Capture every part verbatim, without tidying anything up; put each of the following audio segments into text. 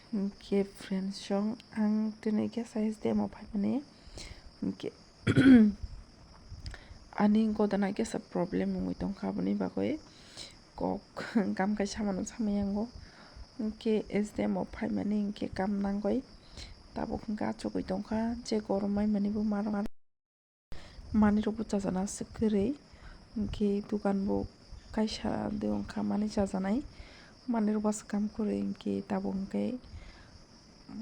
Hwnkhe friends song ang tini khe S D M o phaimani hwnkhe ani godana kisa problem wngwi tongkha, aboni bagwi kok kam kaisa mano samani yango. Hwnkhe S D M o phaimani hwnkhe kam nangwi tabuk hwnkhe achugwi tongkha, je gorom maimani bo marwk. Manwi rok bo chajana aswk kwrwi, hwnkhe dukan bo kaisa de wngkha manwi chajanai, manwi rok bo aswk kam kwrwi, hwnkhe tabuk hwnkhe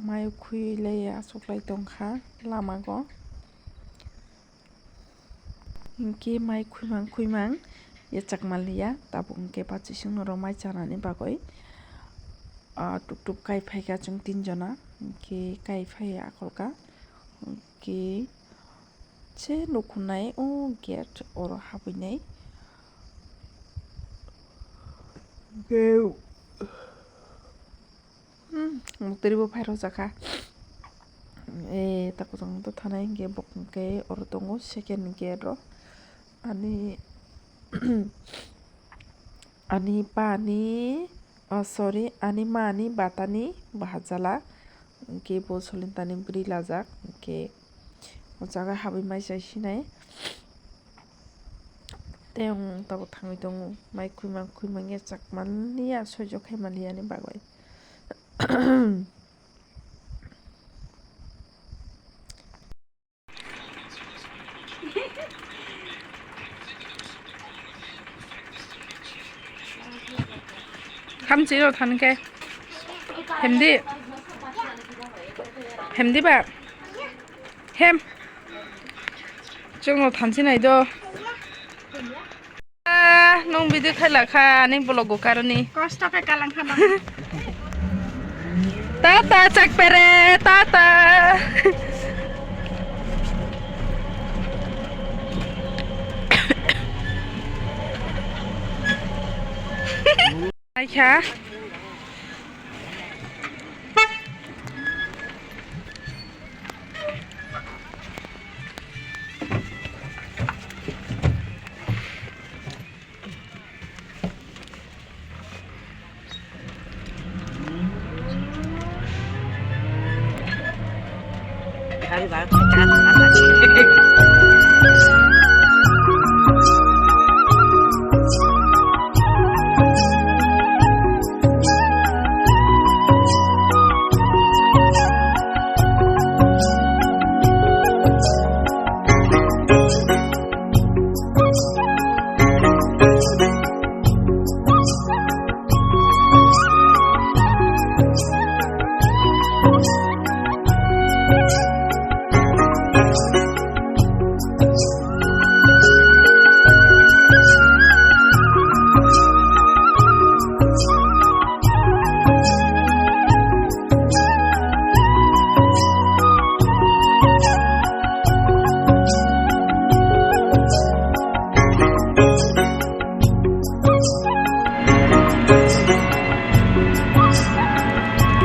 mai khwi lai achuklai tongkha lama o, hwnkhe mai khwimang khwimang yachak manliya, tabuk hwnkhe bachisong norok mai chanani bagwi, ah, tuk tuk kai phaikha chwng tin jona, hwnkhe kai phai akolkha, hwnkhe. Se nukhunai o gate oro habwinai. Ge-, hmm, muktwrwi bo phai rwjakha. E, ta kwchwng to thanai hwnkhe bo hwnkhe oro tongo second gate o. Ani, ani pa ni, oh, sorry, ani ma ni batani bahajala. Hwnkhe bo solintani bwrwi lajak. Hwnkhe o jaga habwi mai chai sinai. Tei ang tabuk thangwi tongo. Mai khwimang khwimang ya chak manliya, soijo khai manliya ni bagwi. Khamchi rw than khe. Hemdi. Hemdi ba. Hem. Chwng rw thanchi nai do. Ah, nwng video khaila kha, ani vlog o karoni. Kosto khe kalang kha nang. Tata, chakpere, tata. Ai kha.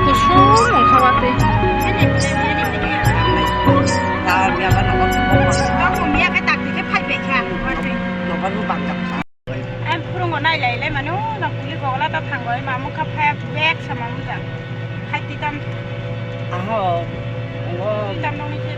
Kusung wngkha watwi. Ang phurungo nai lai lai mano, na kuli gogla ta thango, ma mukha phaya bek sama mujang. Hai titam. Aho. Titam nong ni khe.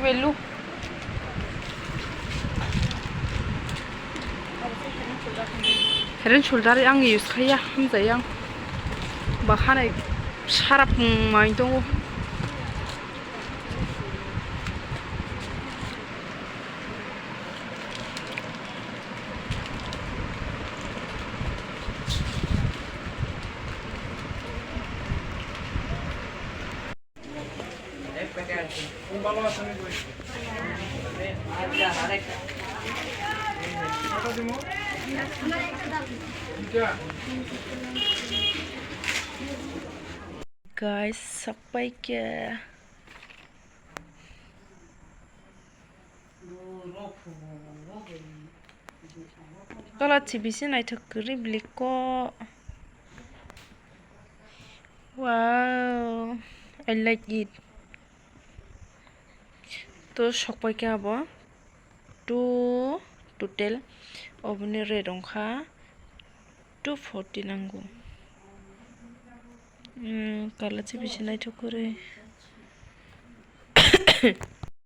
Velu. Head and Shoulder ang use khaiya, hamjai ang. Ba hanai sarap mai tongo. Guys, sakpai khe. Tola chibisi naithok kwrwi bwlwk kok. Wow, I like it. To sokpai khe abo two total, oboni rate wngkha two forty nango. Hmm, colour se bisi naithok kwrwi.